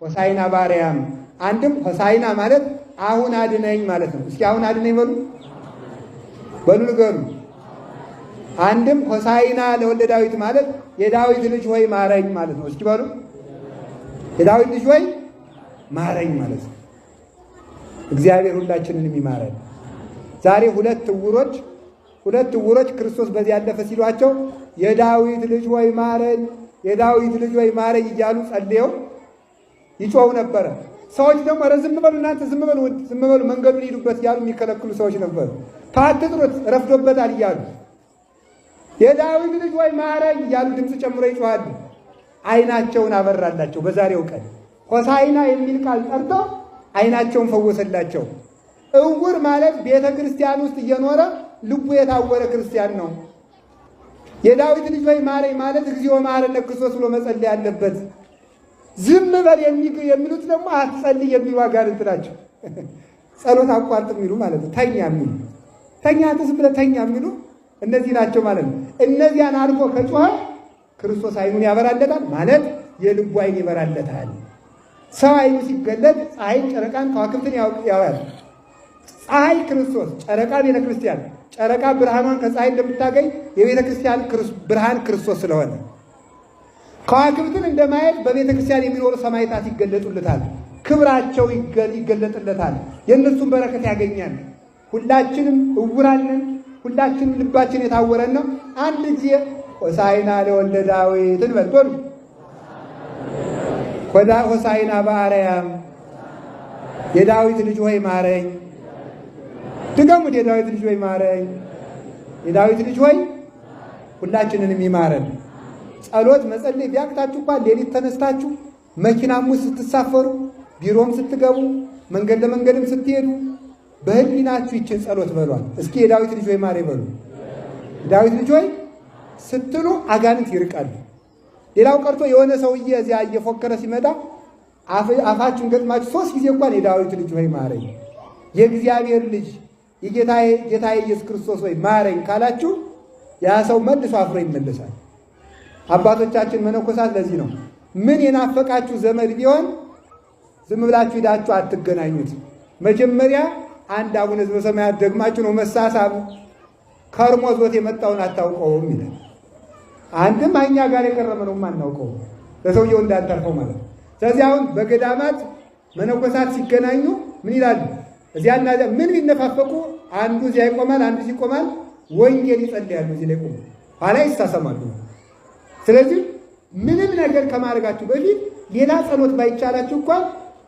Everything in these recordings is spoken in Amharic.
ሆሳዕና በአርያም። አንድም ሆሳዕና ማለት አሁን አድነኝ ማለት ነው። እስኪ አሁን አድነኝ በሉ በሉ ንገሩ። አንድም ሆሳዕና ለወልደ ዳዊት ማለት የዳዊት ልጅ ሆይ ማረኝ ማለት ነው። እስኪ በሉ የዳዊት ልጅ ሆይ ማረኝ ማለት ነው። እግዚአብሔር ሁላችንንም ይማረን። ዛሬ ሁለት ዕውሮች ክርስቶስ በዚህ ያለፈ ሲሏቸው የዳዊት ልጅ ሆይ ማረኝ፣ የዳዊት ልጅ ሆይ ማረኝ እያሉ ጸልየው ይጮው ነበረ። ሰዎች ደግሞ ኧረ ዝም በሉ እናንተ፣ ዝም በሉ፣ ዝም በሉ፣ መንገዱን ሂዱበት እያሉ የሚከለክሉ ሰዎች ነበሩ። አትጥሩት፣ ረፍዶበታል እያሉ የዳዊት ልጅ ሆይ ማረኝ እያሉ ድምፅ ጨምሮ ይጮኻሉ። ዓይናቸውን አበራላቸው። በዛሬው ቀን ሆሳዕና የሚል ቃል ጠርቶ ዓይናቸውን ፈወሰላቸው። እውር ማለት ቤተ ክርስቲያን ውስጥ እየኖረ ልቡ የታወረ ክርስቲያን ነው። የዳዊት ልጅ ሆይ ማረኝ ማለት እግዚኦ መሐረነ ክርስቶስ ብሎ መጸለይ ያለበት። ዝም በል የሚሉት ደግሞ አትጸልይ የሚሉ አጋንንት ናቸው። ጸሎት አቋርጥ የሚሉ ማለት ነው። ተኛ የሚሉ፣ ተኛ፣ አንተ ዝም ብለህ ተኛ የሚሉ እነዚህ ናቸው ማለት ነው። እነዚያን አልፎ ከጮኸ ክርስቶስ ዓይኑን ያበራለታል ማለት የልቡ ዓይን ይበራለታል። ሰው ዓይኑ ሲገለጥ ፀሐይን፣ ጨረቃን፣ ከዋክብትን ያያል። ፀሐይ ክርስቶስ፣ ጨረቃ ቤተ ክርስቲያን። ጨረቃ ብርሃኗን ከፀሐይ እንደምታገኝ የቤተ ክርስቲያን ብርሃን ክርስቶስ ስለሆነ ከዋክብትን እንደማየት በቤተ ክርስቲያን የሚኖሩ ሰማዕታት ይገለጡለታል። ክብራቸው ይገለጥለታል። የእነሱን በረከት ያገኛል። ሁላችንም እውራን ነን። ሁላችንም ልባችን የታወረን ነው። አንድ ጊዜ ሆሳዕና ለወልደ ዳዊት እንበል በሉ። ሆሳዕና በአርያም፣ የዳዊት ልጅ ሆይ ማረኝ። ድገሙት። የዳዊት ልጅ ሆይ ማረኝ። የዳዊት ልጅ ሆይ ሁላችንንም ይማረን። ጸሎት መጸለይ ቢያቅታችሁ እንኳን ሌሊት ተነስታችሁ መኪናም ውስጥ ስትሳፈሩ፣ ቢሮም ስትገቡ፣ መንገድ ለመንገድም ስትሄዱ በህሊናችሁ ይችን ጸሎት በሏል። እስኪ የዳዊት ልጅ ሆይ ማረኝ በሉ። የዳዊት ልጅ ሆይ ስትሉ አጋንንት ይርቃሉ። ሌላው ቀርቶ የሆነ ሰውዬ እዚያ እየፎከረ ሲመጣ አፋችሁን ገጥማችሁ 3 ጊዜ እንኳን የዳዊት ልጅ ሆይ ማረኝ፣ የእግዚአብሔር ልጅ የጌታዬ ጌታዬ ኢየሱስ ክርስቶስ ሆይ ማረኝ ካላችሁ ያ ሰው መልሶ አፍሮ ይመለሳል። አባቶቻችን መነኮሳት ለዚህ ነው ምን የናፈቃችሁ ዘመድ ቢሆን ዝም ብላችሁ ሂዳችሁ አትገናኙት። መጀመሪያ አንድ አቡነ ዘበሰማያት ደግማችሁ ነው መሳሳብ፣ ከርሞ ዞት የመጣውን አታውቀውም ይላል። አንድም እኛ ጋር የከረመ ነው አናውቀውም፣ ለሰውየው እንዳንተርፈው ማለት ነው። ስለዚህ አሁን በገዳማት መነኮሳት ሲገናኙ ምን ይላሉ? እዚያና እዚያ ምን ቢነፋፈቁ አንዱ እዚያ ይቆማል፣ አንዱ ይቆማል፣ ወንጌል ይጸልያሉ። እዚህ ላይ ቆሙ፣ ኋላ ይሳሰማሉ። ስለዚህ ምንም ነገር ከማድረጋችሁ በፊት ሌላ ጸሎት ባይቻላችሁ እንኳን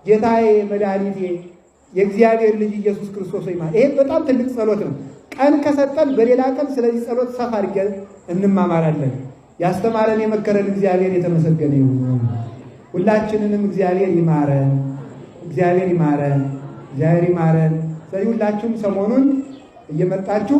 ጌታዬ መድኃኒቴ የእግዚአብሔር ልጅ ኢየሱስ ክርስቶስ ሆይ ማለት ይሄ በጣም ትልቅ ጸሎት ነው። ቀን ከሰጠን በሌላ ቀን ስለዚህ ጸሎት ሰፋ አድርገን እንማማራለን። ያስተማረን የመከረን እግዚአብሔር የተመሰገነ ይሁን። ሁላችንንም እግዚአብሔር ይማረን፣ እግዚአብሔር ይማረን፣ እግዚአብሔር ይማረን። ስለዚህ ሁላችሁም ሰሞኑን እየመጣችሁ